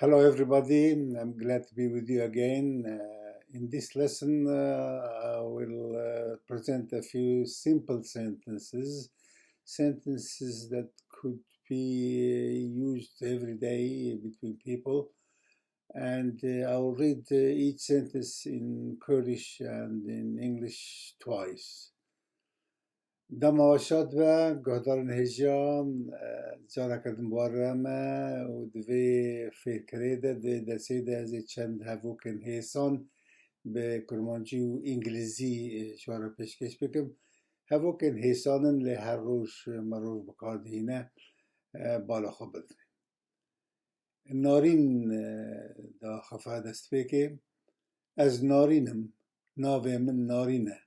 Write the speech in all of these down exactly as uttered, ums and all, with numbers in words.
Hello, everybody. I'm glad to be with you again. Uh, in this lesson, uh, I will uh, present a few simple sentences, sentences that could be uh, used every day between people. And uh, I will read uh, each sentence in Kurdish and in English twice. Dema we şad be, guhdarên hêja, e, careke din bi we re me û di vê fêrkirê de, di vê dersê de ez ê çend hevokên hêsan bi kurmancî û îngilîzî, e, ji we re pêşkêş bikim. Hevokên hêsan in, lê her roj, e, mirov bi kar dihîne, e, bala xwe bidin. Narîn, e, da xefa dest pê ke. Ez Narîn im, navê min Narîn e.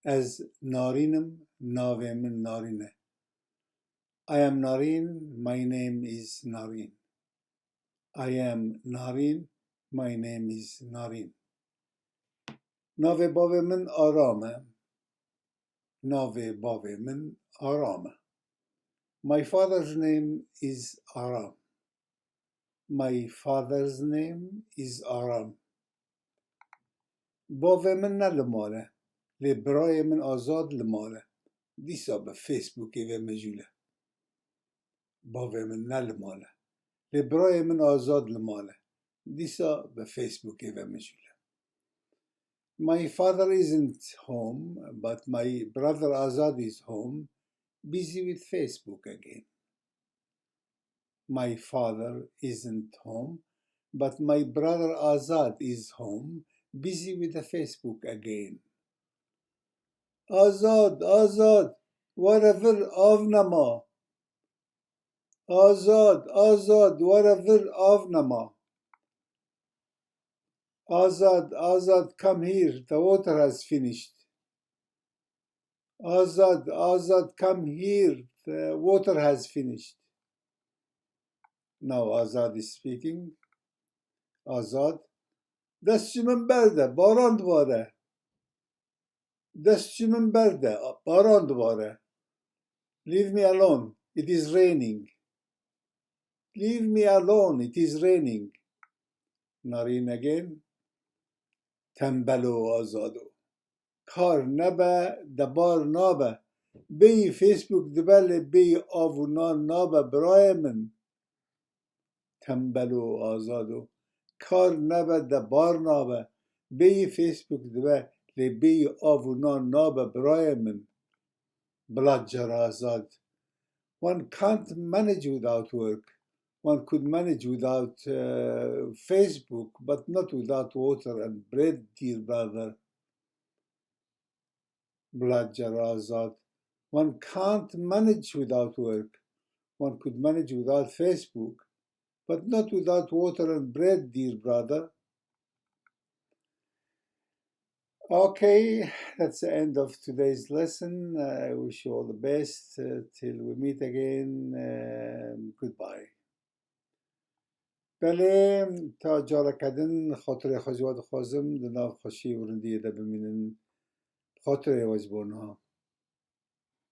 Ez Narîn im, navê min Narîn e. I am Narîn, my name is Narîn. I am Narîn, my name is Narîn. Navê bavê min Aram e. Navê bavê min Aram e. My father's name is Aram. My father's name is Aram. Bavê min ne li mal e, lê birayê min Azad li mal e. Dîsa bi Facebookê ve mijûl e. Bavê min ne li mal e, lê birayê min Azad li mal e. Dîsa bi Facebookê ve mijûl e. My father isn't home, but my brother Azad is home, busy with Facebook again. My father isn't home, but my brother Azad is home, busy with the Facebook again. Azad, Azad, were vir, av nema. Azad, Azad, were vir, av nema. Azad, Azad, come here, the water has finished. Azad, Azad, come here, the water has finished. Now Azad is speaking. Azad, dest ji min berde, baran dibare. Dest ji min berde, baran dibare. Leave me alone, it is raining. Leave me alone, it is raining. Narîn again. Tembelo Azado. Kar nebe, de bar nabe. Bêyî Facebook dibe, lê bêyî av û nan nabe, birayê min. Tembelo Azado. Kar nebe, de bar nabe. Bêyî Facebook dibe, lê bêyî av û nan nabe, birayê min. Bila cara Azad. One can't manage without work. One could manage without uh, Facebook, but not without water and bread, dear brother. Bila cara Azad. One can't manage without work. One could manage without Facebook, but not without water and bread, dear brother. Okay, that's the end of today's lesson. I wish you all the best. Uh, till we meet again, uh, goodbye. Belê, ta careke din xatirê xwe ji we dixwazim, di nav xweşî û rindiyê de bimînin. Xatirê we ji bo niha.